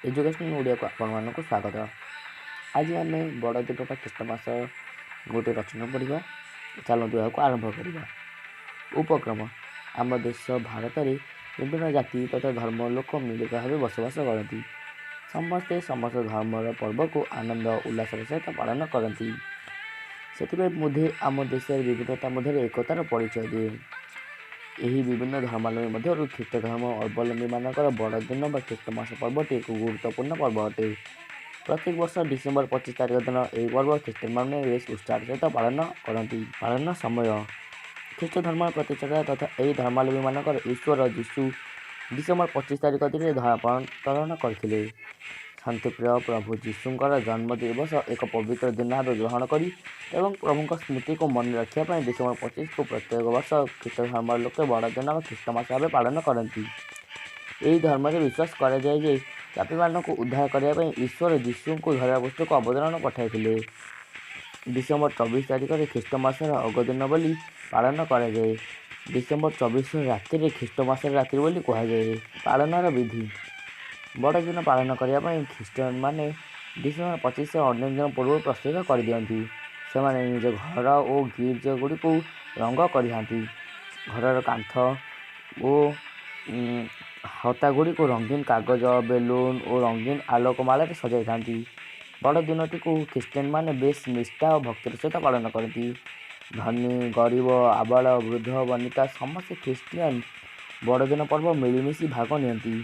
Education ଓଡ଼ିଆକୁ ଆପଣମାନଙ୍କୁ ସ୍ୱାଗତ। ଆଜି ଆମେ ବଡ଼ଦିନ ବା ଖ୍ରୀଷ୍ଟମାସ ଗୋଟେ ରଚନା ପଢ଼ିବା। ଚାଲନ୍ତୁ ଏହାକୁ ଆରମ୍ଭ କରିବା। ଉପକ୍ରମ: ଆମ ଦେଶ ଭାରତରେ ବିଭିନ୍ନ ଜାତି ତଥା ଧର୍ମ ଲୋକ ମିଳିତ ଭାବେ ବସବାସ କରନ୍ତି। ସମସ୍ତେ ସମସ୍ତ ଧର୍ମର ପର୍ବକୁ ଆନନ୍ଦ ଉଲ୍ଲାସର ସହିତ ପାଳନ କରନ୍ତି। ସେଥିପାଇଁ ବୋଧେ ଆମ ଦେଶରେ ବିଭିନ୍ନତା ମଧ୍ୟରେ ଏକତାର ପରିଚୟ ଦିଏ। ଏହି ବିଭିନ୍ନ ଧର୍ମାବଲମ୍ବୀ ମଧ୍ୟରୁ ଖ୍ରୀଷ୍ଟ ଧର୍ମ ଅବଲମ୍ବୀମାନଙ୍କର ବଡ଼ଦିନ ବା ଖ୍ରୀଷ୍ଟମାସ ପର୍ବଟି ଏକ ଗୁରୁତ୍ୱପୂର୍ଣ୍ଣ ପର୍ବ ଅଟେ। ପ୍ରତ୍ୟେକ ବର୍ଷ ଡିସେମ୍ବର 25 ତାରିଖ ଦିନ ଏହି ପର୍ବ ଖ୍ରୀଷ୍ଟିଆନମାନେ ବେଶ ଉତ୍ସାହର ସହିତ ପାଳନ କରନ୍ତି। ପାଳନ ସମୟ: ଖ୍ରୀଷ୍ଟ ଧର୍ମର ପ୍ରତିଷ୍ଠାତା ତଥା ଏହି ଧର୍ମାବଲମ୍ବୀମାନଙ୍କର ଈଶ୍ୱର ଯୀଶୁ ଡିସେମ୍ବର 25 ତାରିଖ ଦିନରେ ଧରାବତରଣ କରିଥିଲେ। ଶାନ୍ତିପ୍ରିୟ ପ୍ରଭୁ ଯୀଶୁଙ୍କର ଜନ୍ମ ଦିବସ ଏକ ପବିତ୍ର ଦିନ ଭାବେ ଗ୍ରହଣ କରି ଏବଂ ପ୍ରଭୁଙ୍କ ସ୍ମୃତିକୁ ମନେ ରଖିବା ପାଇଁ ଡିସେମ୍ବର 25କୁ ପ୍ରତ୍ୟେକ ବର୍ଷ ଖ୍ରୀଷ୍ଟ ଧର୍ମର ଲୋକେ ବଡ଼ଦିନ ବା ଖ୍ରୀଷ୍ଟମାସ ଭାବେ ପାଳନ କରନ୍ତି। ଏହି ଧର୍ମରେ ବିଶ୍ୱାସ କରାଯାଏ ଯେ ପାପୀମାନଙ୍କୁ ଉଦ୍ଧାର କରିବା ପାଇଁ ଈଶ୍ୱର ଯୀଶୁଙ୍କୁ ଧରାପୃଷ୍ଠକୁ ଅବତରଣ ପଠାଇଥିଲେ। ଡିସେମ୍ବର 24 ତାରିଖରେ ଖ୍ରୀଷ୍ଟମାସର ଅଗଦିନ ବୋଲି ପାଳନ କରାଯାଏ। ଡିସେମ୍ବର 24 ରାତିରେ ଖ୍ରୀଷ୍ଟମାସର ରାତ୍ରି ବୋଲି କୁହାଯାଏ। ପାଳନର ବିଧି: ବଡ଼ଦିନ ପାଳନ କରିବା ପାଇଁ ଖ୍ରୀଷ୍ଟିଆନମାନେ ଡିସେମ୍ବର 25 ଅନେକ ଦିନ ପୂର୍ବରୁ ପ୍ରସ୍ତୁତ କରିଦିଅନ୍ତି। ସେମାନେ ନିଜ ଘର ଓ ଗିର୍ଜାଗୁଡ଼ିକୁ ରଙ୍ଗ କରିଥାନ୍ତି। ଘରର କାନ୍ଥ ଓ ହତାଗୁଡ଼ିକୁ ରଙ୍ଗୀନ କାଗଜ, ବେଲୁନ ଓ ରଙ୍ଗୀନ ଆଲୋକମାଳାରେ ସଜାଇଥାନ୍ତି। ବଡ଼ଦିନଟିକୁ ଖ୍ରୀଷ୍ଟିଆନମାନେ ବେଶ ନିଷ୍ଠା ଓ ଭକ୍ତିର ସହିତ ପାଳନ କରନ୍ତି। ଧନୀ, ଗରିବ, ଆବାଳ, ବୃଦ୍ଧ, ବନିତା ସମସ୍ତେ ଖ୍ରୀଷ୍ଟିଆନ ବଡ଼ଦିନ ପର୍ବ ମିଳିମିଶି ଭାଗ ନିଅନ୍ତି।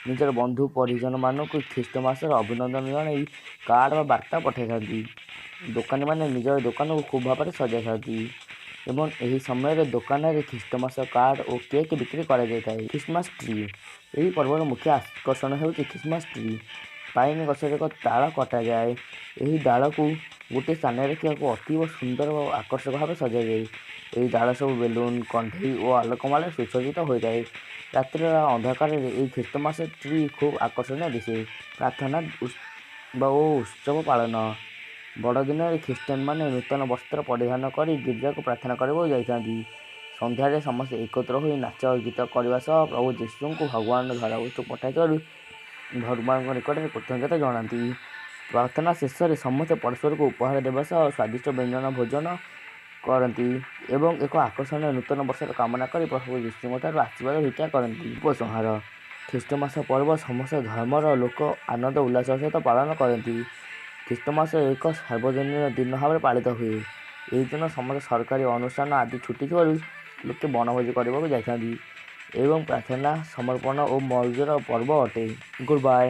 ନିଜର ବନ୍ଧୁ ପରିଜନମାନଙ୍କୁ ଖ୍ରୀଷ୍ଟମାସର ଅଭିନନ୍ଦନ ଜଣାଇ କାର୍ଡ଼ ବା ବାର୍ତ୍ତା ପଠାଇଥାନ୍ତି। ଦୋକାନୀମାନେ ନିଜର ଦୋକାନକୁ ଖୁବ୍ ଭାବରେ ସଜାଇଥାନ୍ତି ଏବଂ ଏହି ସମୟରେ ଦୋକାନରେ ଖ୍ରୀଷ୍ଟମାସ କାର୍ଡ଼ ଓ କେକ୍ ବିକ୍ରି କରାଯାଇଥାଏ। ଖ୍ରୀଷ୍ଟମାସ ଟ୍ରି: ଏହି ପର୍ବର ମୁଖ୍ୟ ଆକର୍ଷଣ ହେଉଛି ଖ୍ରୀଷ୍ଟମାସ ଟ୍ରି। ପାଇନ ଗଛର ଏକ ଡାଳ କଟାଯାଏ। ଏହି ଡାଳକୁ ଗୋଟିଏ ସ୍ଥାନରେ ରଖି ଏହାକୁ ଅତୀବ ସୁନ୍ଦର ଓ ଆକର୍ଷକ ଭାବେ ସଜାଯାଏ। ଏହି ଡାଳ ସବୁ ବେଲୁନ, କଣ୍ଢେଇ ଓ ଆଲୋକମାଳାରେ ସୁସଜ୍ଜିତ ହୋଇଥାଏ। ରାତ୍ରିର ଅନ୍ଧକାରରେ ଏହି ଖ୍ରୀଷ୍ଟମାସ ଟ୍ରି ଖୁବ୍ ଆକର୍ଷଣୀୟ ଦିଶେ। ପ୍ରାର୍ଥନା ଓ ଉତ୍ସବ ପାଳନ: ବଡ଼ଦିନରେ ଖ୍ରୀଷ୍ଟିଆନମାନେ ନୂତନ ବସ୍ତ୍ର ପରିଧାନ କରି ଗିର୍ଜାକୁ ପ୍ରାର୍ଥନା କରିବାକୁ ଯାଇଥାନ୍ତି। ସନ୍ଧ୍ୟାରେ ସମସ୍ତେ ଏକତ୍ର ହୋଇ ନାଚ ଗୀତ କରିବା ସହ ପ୍ରଭୁ ଯୀଶୁଙ୍କୁ ଭଗବାନ ଧରାପୃଷ୍ଠକୁ ପଠାଇଥିବାରୁ ଭଗବାନଙ୍କ ନିକଟରେ କୃତଜ୍ଞତା ଜଣାନ୍ତି। ପ୍ରାର୍ଥନା ଶେଷରେ ସମସ୍ତେ ପରସ୍ପରକୁ ଉପହାର ଦେବା ସହ ସ୍ୱାଦିଷ୍ଟ ବ୍ୟଞ୍ଜନ ଭୋଜନ କରନ୍ତି ଏବଂ ଏକ ଆକର୍ଷଣୀୟ ନୂତନ ବର୍ଷର କାମନା କରି ପ୍ରଭୁ ଯୀଶୁଙ୍କଠାରୁ ଆଶୀର୍ବାଦ ଭିକ୍ଷା କରନ୍ତି। ଉପସଂହାର: ଖ୍ରୀଷ୍ଟମାସ ପର୍ବ ସମସ୍ତ ଧର୍ମର ଲୋକ ଆନନ୍ଦ ଉଲ୍ଲାସର ସହିତ ପାଳନ କରନ୍ତି। ଖ୍ରୀଷ୍ଟମାସ ଏକ ସାର୍ବଜନୀନ ଦିନ ଭାବରେ ପାଳିତ ହୁଏ। ଏହି ଦିନ ସମସ୍ତ ସରକାରୀ ଅନୁଷ୍ଠାନ ଆଦି ଛୁଟି ଥିବାରୁ ଲୋକେ ବଣଭୋଜି କରିବାକୁ ଯାଇଥାନ୍ତି ଏବଂ ପ୍ରାର୍ଥନା, ସମର୍ପଣ ଓ ମୌଜର ପର୍ବ ଅଟେ। Good bye.